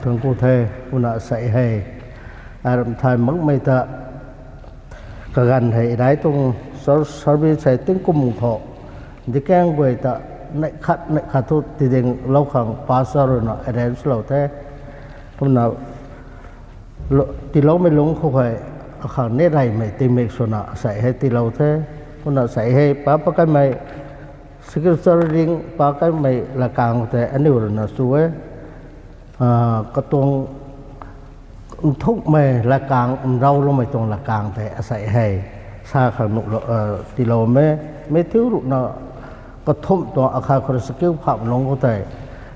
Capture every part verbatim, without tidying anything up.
Kang ku the, kumna sei hei, aram thay makmei ta, kaganv hei rai tuang, service hei tingkum khou, dikaeng guay ta, neih khat neih khat thu tidinglou khang pastor rui na arrange lou the. Kumna tiiloumei lungc khou hei, akhang ni reymei tingmik swna sei hei tiilou the. Kumna sei hei pa pakanmei, secretary ring pakanmei latkaeng khou tei aniu rui na chu e, katuang nthukmei latkaeng, nrauloumei tuang latkaeng tei asei hei sa khang nuh tiilou e. Matthew ruhna kathumh tuang akhat khou rui chakiu phamh lungc khou tei,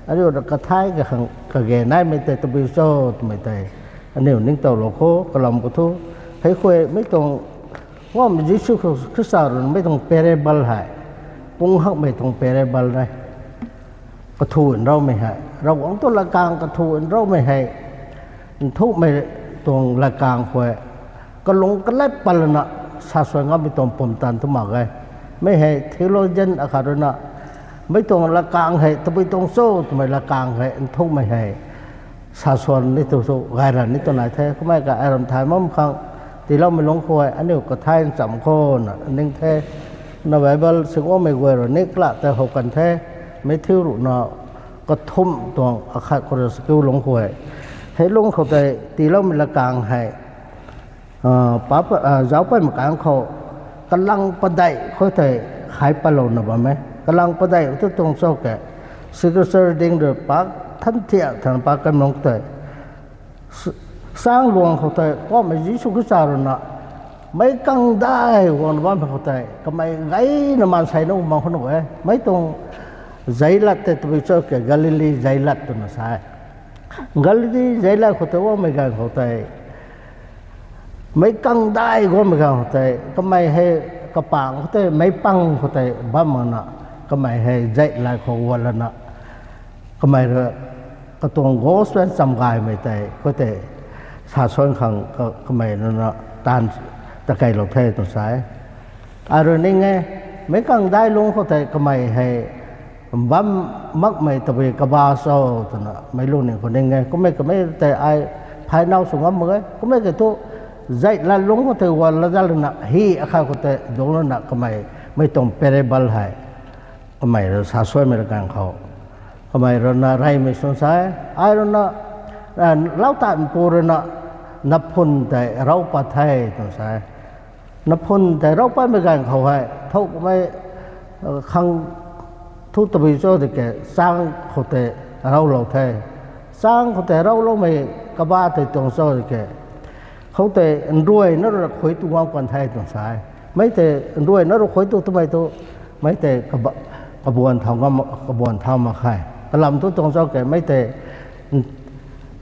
aniu rui na kathai kakhang kage naimei tei tabui cho twmei tei aniu ningtowlou khou kalam khou thu, hei khou mei tuang, Poubauhmei Jisu Khrista rui na mei tuang parable hei, pung hakmei tuang parable e. Kathu nraumei hei, Ravguangc tuang latkaeng kathu nraumei hei, nthukmei tuang latkaeng khou, kalung kalat patlana, sasuai ngammei tuang pumtan tu mak e. Mei hei theologian akhat rui na, mei tuang latkaeng hei tabui tuang cho twmei latkaeng hei nthukmei hei, sasuan ni tu thu gay ra ni tu nai the. Kummei ka aram thay makmei khang, tiiloumei lungc khou aniu kathai ncham khou na ning the. Na Bible singwangmei guay rui ni kala tei how kan the. Matthew ruhna kathumh tuang akhat khou rui chakiu lungc khou, hei lungc khou tei tiiloumei latkaeng hei, zauc patmei kang khou, kalang padeih khou tei, hei patlouna bam e. Kalang padeih thu tuang cho ke, secretary ding rui pa than thiak than pa kan nungc tei, changluang khou tei Poubauhmei Jisu Khrista rui na, meic kangdai guangna bammei khou tei kamei gayna maansei nunc mang khou nuh e. Mei tuang Zailat tei tabui cho ke, Galili Zailat twna sa e. Galili Zailat khou tei guangmei ganv khou tei, meic kangdai guangmei ganv khou tei kamei hei, kapang khou tei meic pang khou tei bam makna, kamei hei Zailat khou guan lana, kamei rui katuang gospel chamgaymei tei khou tei, sasuan khang kamei rui na taanv takeilou the tw sa e. Ai rui ning e, meic kangdai lungc khou tei kamei hei bam makmei tabui kaba cho twna meic lungning khou ning e. Kummei kamei tei ai phaynau sw ngam mak e. Kummei ke thu, Zailat lungc khou tei guan la dat lana, hi akhat khou tei dungc lana kamei, mei tuang parable hei kamei rui sasuaimei ra ganv khou, kamei rui na reymei swn sa e. Ai rui na, lautanpu rui na, naphun tei rau pat the tw sa e. Naphun tei rau patmei ganv khou hei thow kummei khang thu tabui cho di ke, chang khou tei raulou the. Chang khou tei rauloumei kaba tei tuang cho di ke, khoutei nruayna rui khui tu guang kan the tw sa e. Mei tei nruayna rui khui tu twmei thu, mei tei kabuan thau mak khe. Kalam thu tuang cho ke, mei tei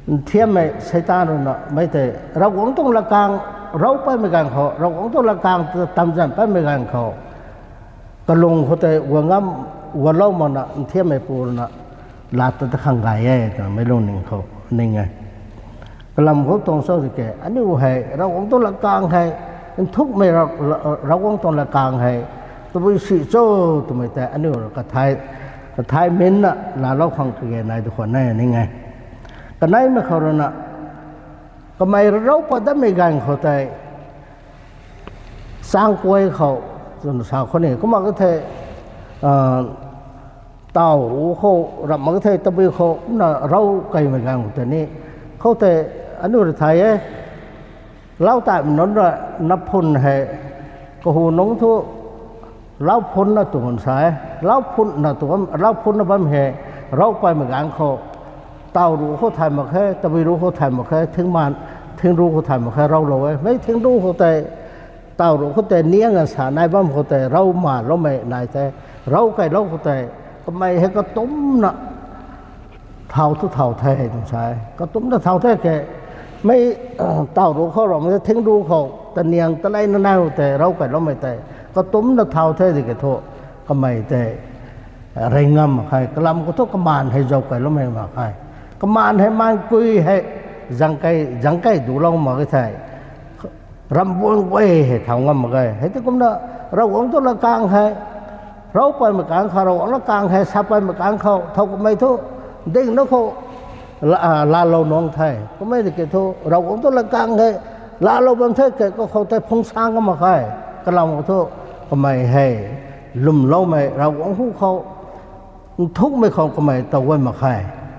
nthiammei Seitaan rui na mei tei Ravguangc tuang latkaeng rau patmei ganv khou, Ravguangc tuang latkaeng tamzan patmei ganv khou, kalung khou tei guang ngam, guanlou makna nthiammeipu rui na lat ta ta khang gay e twna meic lungning khou ning e. Kalam khou tuang cho di ke, aniu hei Ravguangc tuang latkaeng hei, nthukmei Ravguangc tuang latkaeng hei tabui si cho twmei tei aniu kathai minna laalou khang kage nai tu khwan e ning e. Kaneimei khou rui na, kamei rui rau pat datmei ganv khou tei, chang kuay khou twna sa khou ni, kumna ka thei, taw ru khou ramh mak ka thei tabui khou na rau keymei ganv khou tei ni, khoutei aniu rui thay e, lautanmei nunc rui naphun hei, kahu nunc thu lauphunna tw kan sa e. Lauphunna tw, lauphunna bam hei, rau patmei ganv khou, taw ru khou thay mak khe, tabui ru khou thay mak khe, thing, thingru khou thay mak khe, raulou e. Mei thingru khou tei, taw ru khou tei niang a sa nai bam khou tei rau maloumei nai the. Rau keylou khou tei, kamei hei katumcna thau thu thau the tw sa e. Katumcna thau the ke, mei taw ru khou ramh mak the, thingru khou taniang taleina nai khou tei rau keyloumei tei katumcna thau the di ke thu, kamei tei rey ngam mak khe. Kalam khou thu kamaan hei zau keyloumei mak khe. Kamaan hei maankui hei zangkei, zangkei dulou mak khe thei, ramhbuan guay hei thau ngam mak ge. Hei tei kumna Ravguangc tuang latkaeng hei, rau patmei kang khou, Ravguangc latkaeng hei sa patmei kang khou thow kummei thu, dingna khou la, laalou nungc the. Kummei tiki thu Ravguangc tuang lakang hei laalou bam the ke kakhou tei phung sang ka mak khe. Kalam thu kamei hei lwmloumei Ravguangc hu khou nthukmei khou kamei taw guay mak khe.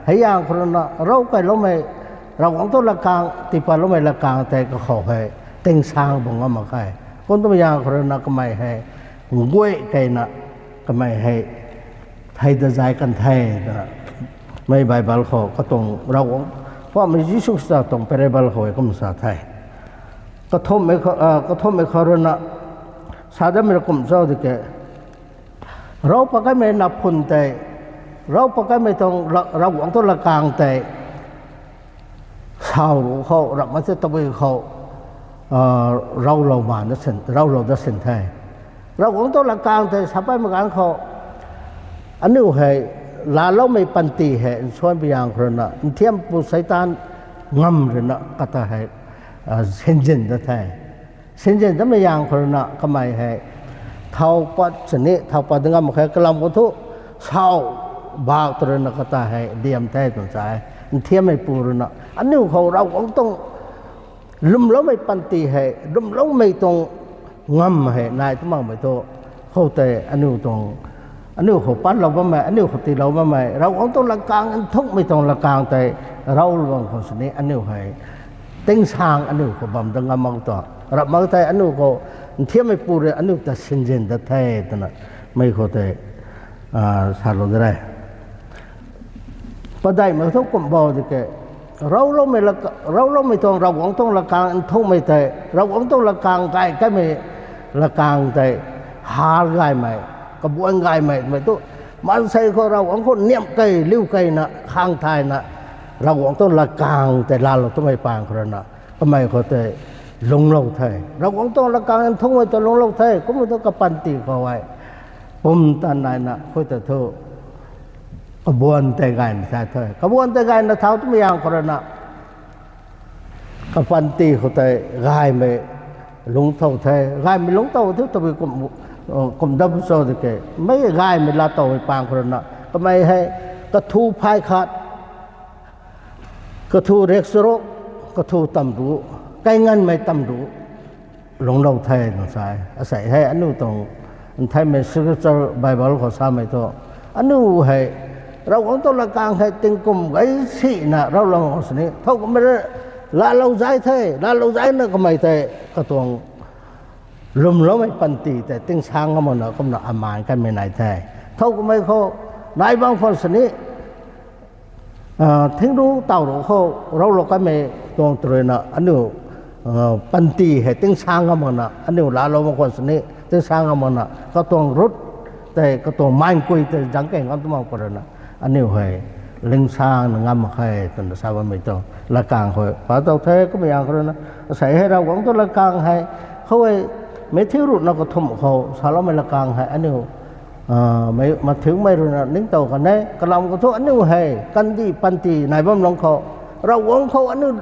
Hei zaeng khou rui na rav kailoumei Ravguangc tuang lakang, tiipatloumei lakang tei kakhou hei ting sang bam ngam mak khe. Kum twmei zaeng khou rui na kamei hei nguay keyna kamei hei thei da zay kan the twna mei Bible khou katuang Ravguangc Poubauhmei Jisu Khrista tuang parable khou e kum sa the. Kathumhmei khou, kathumhmei khou rui na sa datmei ra kum cho tiki, rav pat kaimei na phun tei, rav pat kaimei tuang la, Ravguangc tuang lakang tei saw ru khou, ramh mak the tabui khou, ravlou ma, ravlou dat sin the. Ravguangc tuang lakang tei sa patmei ganv khou, aniu hei laaloumei panty hei nsuan pui zaeng khou rui na nthiampu Seitaan ngam rui na kata hei sinzin dat the. Sinzin datmei zaeng khou rui na kamei hei thow pat sini, thow pat ding ngam mak khe. Kalam khou thu saw bak tw rui na kata hei diam the twna sa e. Nthiammeipu rui na aniu khou Ravguangc tuang lwmloumei panty hei, lwmloumei tuang ngam hei nai tu makmei thu, khoutei aniu tuang, aniu khou patlou bammei, aniu khou tiilou bammei Ravguangc tuang lakang, nthukmei tuang lakang tei ravlou bam khou sini aniu hei ting sang aniu khou bam dat ngam mak tuang. Ramh mak tei aniu khou nthiammeipu rui aniu ta sinzin dat the twna mei khou tei salou de re. Padeih mak thu kum bau tiki, ravloumei lak, ravloumei tuang Ravguangc tuang lakang nthukmei tei, Ravguangc tuang lakang gay kaimei lakang tei, har gaymei, kabuan gaymei twmei thu, maansei khou Ravguangc khou niamh key, liu keyna, khang thayna, Ravguangc tuang lakang tei laalou twmei pang khou rui na kamei khou tei lungclou the. Ravguangc tuang lakang nthukmei ta lungclou the. Kummei thu kapanty khou hei pumtan naina khou ta thu kabuan tei gayna thau the. Kabuan tei gayna thau twmei zaeng khou rui na kapanty khou tei gaymei lungc tow the. Gaymei lungc tow thu tabui kum, kum dat cho tiki, mei gaymei laa towmei pang khou rui na kamei hei kathu phay khat, kathu riakcharuk, kathu tamru, kainganmei tamru lungclou the twna sa e. Asei hei aniu tuang nthanmei scripture Bible khou samei thu, aniu hei Ravguangc tuang lakang hei tingkum gay sina ravlou khou sini thow kummei laalou zay the. Laalou zayna kamei tei katuang lwmloumei panty tei ting sang ngam makna kumna amaan kaimei nai the. Thow kummei khou nai bam khou sini thingru taw ru khou ravlou kaimei tuang tw rui na aniu panty hei ting sang ngam makna, aniu laalou bam khou sini ting sang ngam makna, katuang rut tei, katuang mainkui tei zangc key ngam tu mak pw rui na, aniu hei lingsangna ngam mak khe twna sa bammei tuang lakang khou pa tow the. Kummei zaeng khou rui na asei hei Ravguangc tuang lakang hei khou e, Matthew ruhna kathumh khou saloumei lakang hei aniu, Matthewmei rui na ningtow kan e. Kalam khou thu aniu hei kandih panty nai bam lungc khou, Ravguangc khou aniu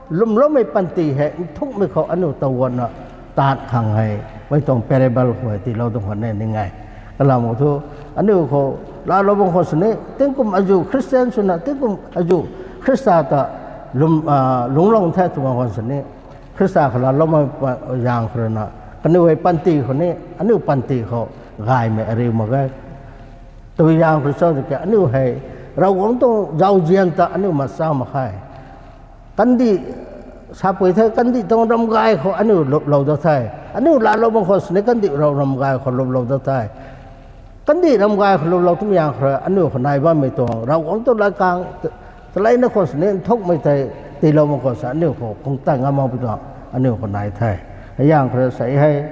lwmloumei panty hei nthukmei khou aniu taw guatna tat khang hei mei tuang parable khou hei tiilou tuang khwan e ning e. Kalam khou thu aniu khou laalou bam khou sini tingkum azuh Christian swna tingkum azuh Khrista ta lungclou the tw bam khou sini, Khrista khou laalou bam zaeng khou rui na kaniw hei panty khou ni, aniu panty khou gaymei ariu mak ge. Tabui zaeng khou rui cho tiki aniu hei Ravguangc tuang zauzian ta aniu macha mak khe. Kandih sapui the, kandih tuang ramgay khou aniu luplou dat the. Aniu laalou bam khou sini kandih ram, ramgay khou luplou dat the. Kandih ramgay khou luplou twmei zaeng khou rui aniu khou nai bammei tuang Ravguangc tuang lakang taleina khou sini nthukmei tei tiilou bam khou sa aniu khou kungtan ngam makpui tuang aniu khou nai the. Hei zaeng khou rui sei hei,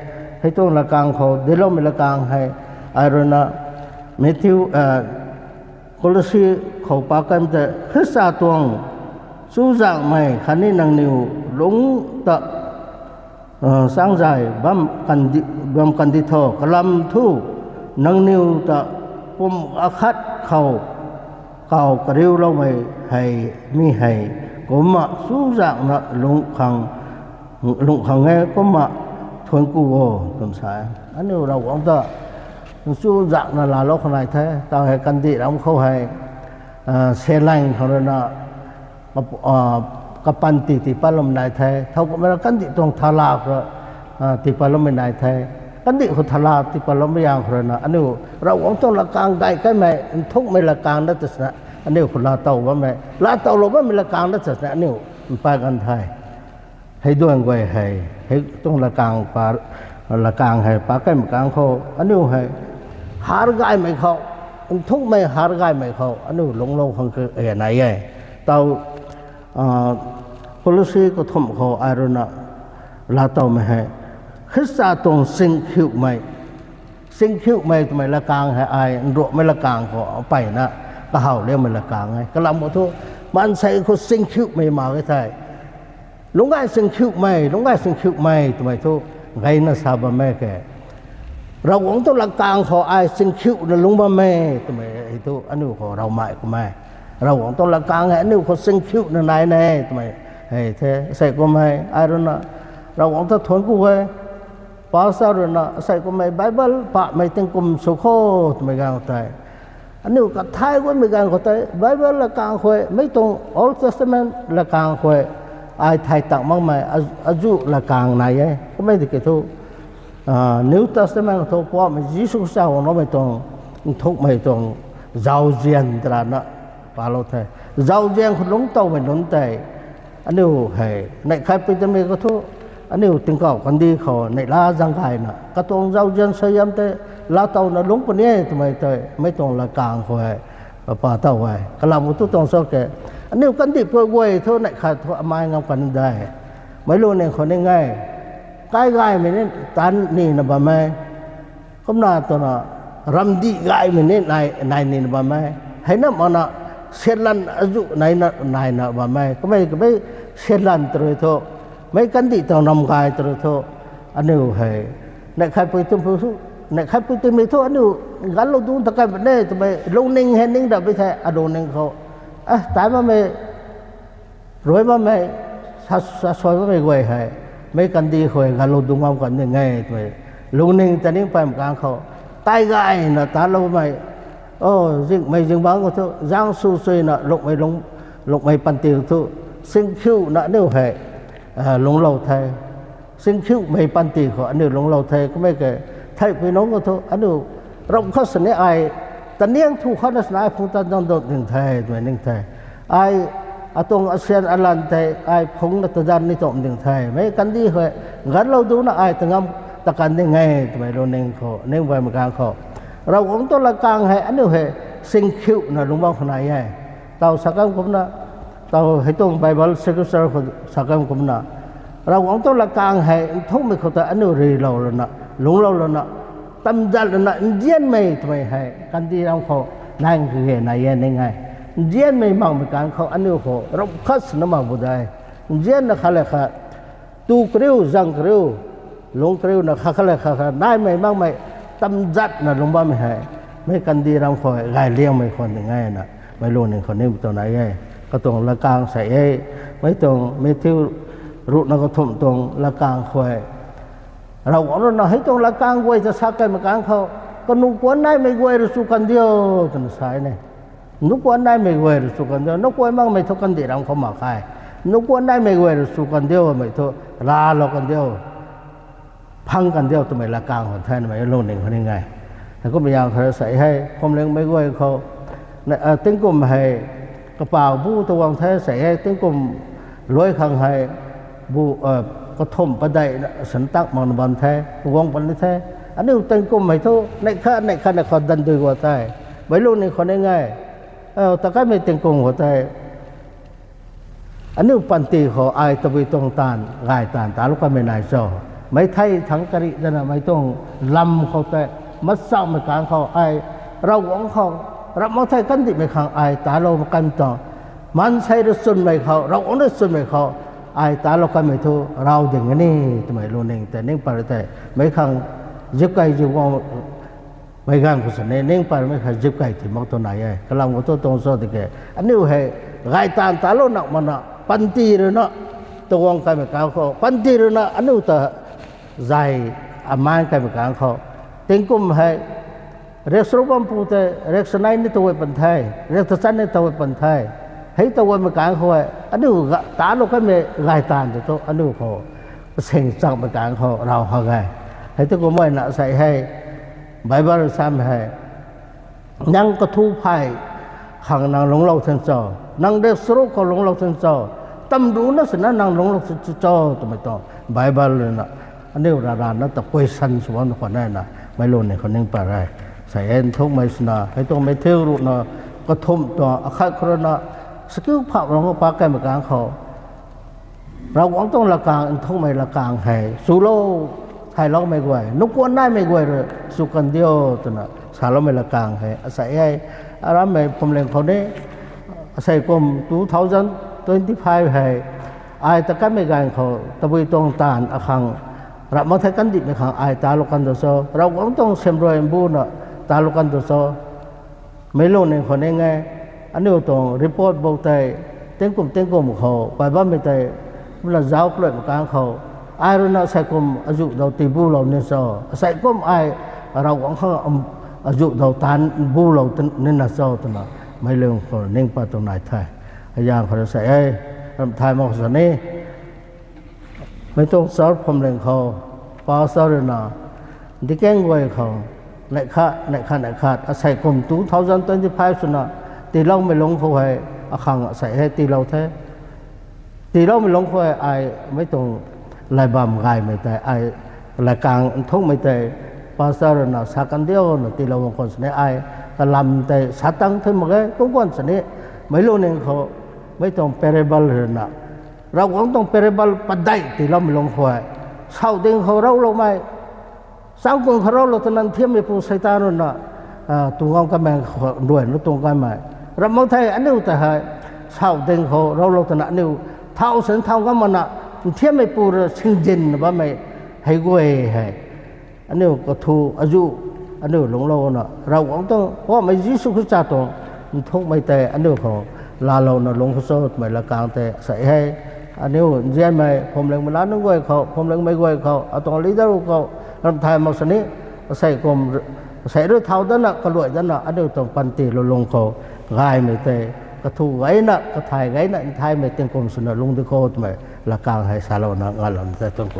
hei tuang lakang khou diloumei lakang hei, ai rui na Matthew, Kolosi khou pa kan tei, Khrista tuang chuzaenghmei khatni nangniw lungc ta changzay bam kandi, bam kandi tho. Kalam thu nangniw ta pum akhat khou kaw kariuloumei hei mi hei kumna chuzaenghna lungc khang, lungc khang e kumna thuanc ku o twna sa e. Aniu Ravguangc ta chuzaenghna laalou khou nai the, taw hei kandih ram khou hei, selaeng khou rui na kap-, ah, kapanty tii patloumei nai the, thow kummei ra kandih tuang thala khou ra, ah, tii patloumei nai the. Kandih khou thala tii patloumei zaeng khou rui na aniu Ravguangc tuang latkaeng gay kaimei, nthukmei latkaeng na ta sina, aniu khou laatow bammei, laatowlou bammei latkaeng na ta sina aniu mpat kan the. Hei duan guay hei, hei tuang latkaeng pa, latkaeng hei pa kaimei kang khou aniu hei har gaymei khou, nthukmei har gaymei khou aniu lungclou khang ke nai e. Taw, ah, Kolosi kathumh khou ai rui na laatowmei hei, Khrista tuang singkhiumei, singkhiumei twmei latkaeng hei ai nruhmei latkaeng khou mpeyna kahaw liangmei latkaeng e. Kalam khou thu maansei khou singkhiumei mak e the. Lungc gay singkhiumei, lungc gay singkhiumei twmei thu gayna sa bam e ke. Ravguangc tuang latkaeng khou ai singkhiuna lungc bam e twmei hei thu aniu khou ravmei kummei. Ravguangc tuang latkaeng hei aniu khou singkhiuna nai ne twmei hei the. Asei kummei ai rui na Ravguangc ta thuanc ku e. Pastor rui na asei kummei Bible pamei tingkum sw kho twmei ganv khou tei, aniu kathay guaymei ganv khou tei Bible latkaeng khou, mei tuang Old Testament latkaeng khou ai thay tak makmei a-, azuh latkaeng nai e. Kummei tiki thu, ah, New Testament khou thu Poubauhmei Jisu Khrista guangloumei tuang, nthukmei tuang zauzian tarana palou the. Zauzian khou lungc towmei nunc tei aniu hei neih khat pui tamei khou thu, aniu tingkauh kandih khou neihla zaeng gayna katuang zauzian suaihiam tei laatowna lungc puni e twmei tei mei tuang latkaeng khou hei pa tow e. Kalam khou thu tuang cho ke, aniu kandih pui guay thu neih khat thu amai ngam kan de. Meic lungning khou ning e, kai gaymei ni tan nina bam e. Kumna twna ramdih gaymei ni nai, nai nina bam e. Hei na makna siatlan azuh naina, naina bam e. Kummei, kummei siatlan ta rui thu, meic kandih tuang nam gay ta rui thu, aniu hei neih khat pui tum pui thu, neih khat pui tumei thu aniu ganclou dungc ta kai puni e twmei lungning hei ning rap e the, alungning khou. Ah, tai bammei, rui bammei, sa, sa suai bammei guay hei meic kandih khou ganclou dungc bam kan ding e twmei lungning ta ning paymei kang khou, kai gayna tanloumei, o, zingmei zingbangc khou thu zaeng sw suina lungmei lung, lungmei panty thu singkhiuna aniu hei, ah, lungclou the. Singkhiumei panty khou aniu lungclou the. Kummei ke, theihpui nunc khou thu aniu ram khat sini ai taniang thu khatna sini ai phungc tat zang dun ding the twmei ning the. Ai atuang asian alan tei ai phungcna tazan ni tumh ding the. Meic kandih khou ganclou dungcna ai ta ngam ta kan ding e twmei lungning khou ning bammei kang khou, Ravguangc tuang latkaeng hei aniu hei singkhiuna lungc bam khou nai e. Taw sa kam kumna, taw hei tuang Bible scripture khou sa kam kumna, Ravguangc tuang latkaeng hei nthukmei khou ta aniu rilou lana, lungclou lana, tamzat lana, nzianmei twmei hei kandih ram khou nang kage nai e ning e. Nzianmei makmei kang khou aniu khou ram khat sina mak bu de. Nzianna khat le khat tu kariu, zang kariu, lungc kariuna khat khat le khat khat naimei makmei tamzatna lungc bammei hei meic kandih ram khou gay liangmei khwan ding e na meic lungning khou ning tuang nai e. Katuang latkaeng sei e, mei tuang Matthew ruhna kathumh tuang latkaeng khou, Ravguangc rui na hei tuang latkaeng guay ta sa kaimei kang khou, kanu kuan naimei guay rui chu kan diu twna sa e ne. Nu kuan naimei guay rui chu kan diu, nu kuan makmei thu kandih ram khou mak khe. Nu kuan naimei guay rui chu kan diu, mei thu laalou kan diu, phang kan diu twmei latkaeng khou the na mei lungning khou ning e. Heikum zaeng khou sei hei phuamlingmei guay khou, na, ah, tingkum hei kapak bu ta guang the sei hei tingkum luai khang hei bu, ah, kathumh padeih na san tak makna bam the, guang pan ni the. Aniu tingkum hei thu neih khat neih khat neih khat dan dui guang the. Meic lungning khou ning e. Ah, ta kaimei tingkum khou tei aniu panty khou ai tabui tuang taanv, gay taanv talou kanmei nai cho? Meic thei thangc karih dana mei tuang lam khou tei, machaumei kang khou ai, Ravguangc khou, ram mak thei kandihmei khang ai talou mak kan tuang, maansei rui chwnmei khou, Ravguangc rui chwnmei khou ai talou kanmei thu raw ding e ni twmei lungning tei ning pat rui tei meic khang zipkei zip guang mei ganv khou sini ning pat mei kha zipkei ti mak tuang nai e. Kalam khou thu tuang cho tiki, aniu hei gay taanv talou nak makna panty rui na, tuang kaimei kang khou panty rui na aniu ta zay aman kaimei kang khou, tingkum hei riak charuk bam pu tei riak chanei ni ta guay pan the, riak tachat ni ta guay pan the. Hei ta guaymei kang khou e, aniu talou kanmei gay taanv tei thu aniu khou kasing chakmei kang khou raw ha ge. Hei tei kumna asei hei Bible sam hei, nang kathu phay khang nang lungclou thin cho, nang de charuk khou lungclou thin cho, tamruna swna nang lungclou thin cho twmei tuang Bible ruina aniu rarana ta question sw bam khwan e na, meic lungning khou ning pat re. Sei e nthukmei swna hei tuang Matthew ruhna kathumh tuang akhat khou ruina sakiu phap rang pa kaimei kang khou Ravguangc tuang lakang, nthukmei lakang hei chulou, thayloumei guay, nukuan naimei guay rui chu kan dio twna saloumei lakang hei asei hei, arammei phuamling khou ni, asei kum two thousand twenty-five hei, ai ta kanmei ganv khou tabui tuang taanv akhang, ramh mak thei kandihmei khang ai talou kan tu cho, Ravguangc tuang siamruai mbuna talou kan tu cho, meic lungning khou ning e, aniu tuang report bou tei, tingkum tingkum khou pay bammei tei, kumna zauc kaluaimei kang khou, ai ruina asei kum azuh dou tii bulou ni cho, asei kum ai Ravguangc khang azuh dou taanv bulou nina cho twna meic lung khou ning pat tuang nai the. Azang khou rui sei e, ramh thay mak sini mei tuang church phuamling khou, pastor ruina, deacon guay khou, neih khat neih khat neih khat asei kum two thousand twenty-five swna tiiloumei lungc khou hei, akhang asei hei tiilou the. Tiiloumei lungc khou hei ai mei tuang laibam gaymei tei, ai lakang nthukmei tei, pastor ruina sa kan diuna tiilou bam khwan sini ai kalam tei sa tang the mak ge. Kum khwan sini meic lungning khou mei tuang parable ruina, Ravguangc tuang parable padeih tiiloumei lungc khou hei, sauh ding khou rauloumei, changkung khou raulou twna nthiammeipu Seitaan ruina tuang ngam kanmei khou ruaina tuang kanmei, ramh mak thei aniu ta hei, sauh ding khou raulou twna aniu thau sin thau ngam makna, nthiammeipu rui singzinna bammei hei guay hei, aniu kathu azuh, aniu lungclouna Ravguangc tuang Poubauhmei Jisu Khrista tuang nthukmei tei aniu khou laalouna lungc khou cho twmei lakang tei asei hei, aniu nzianmei phuamlingmei la nunc guay khou, phuamlingmei guay khou, atuang leader khou, ramh thay mak sini, asei kum, asei rui thau datna kaluai datna aniu tuang panty lulung khou gaymei tei, kathu gayna, kathay gayna nthaymei tingkum swna lungc di kho twmei lakang hei salouna ngalam tei tuang ku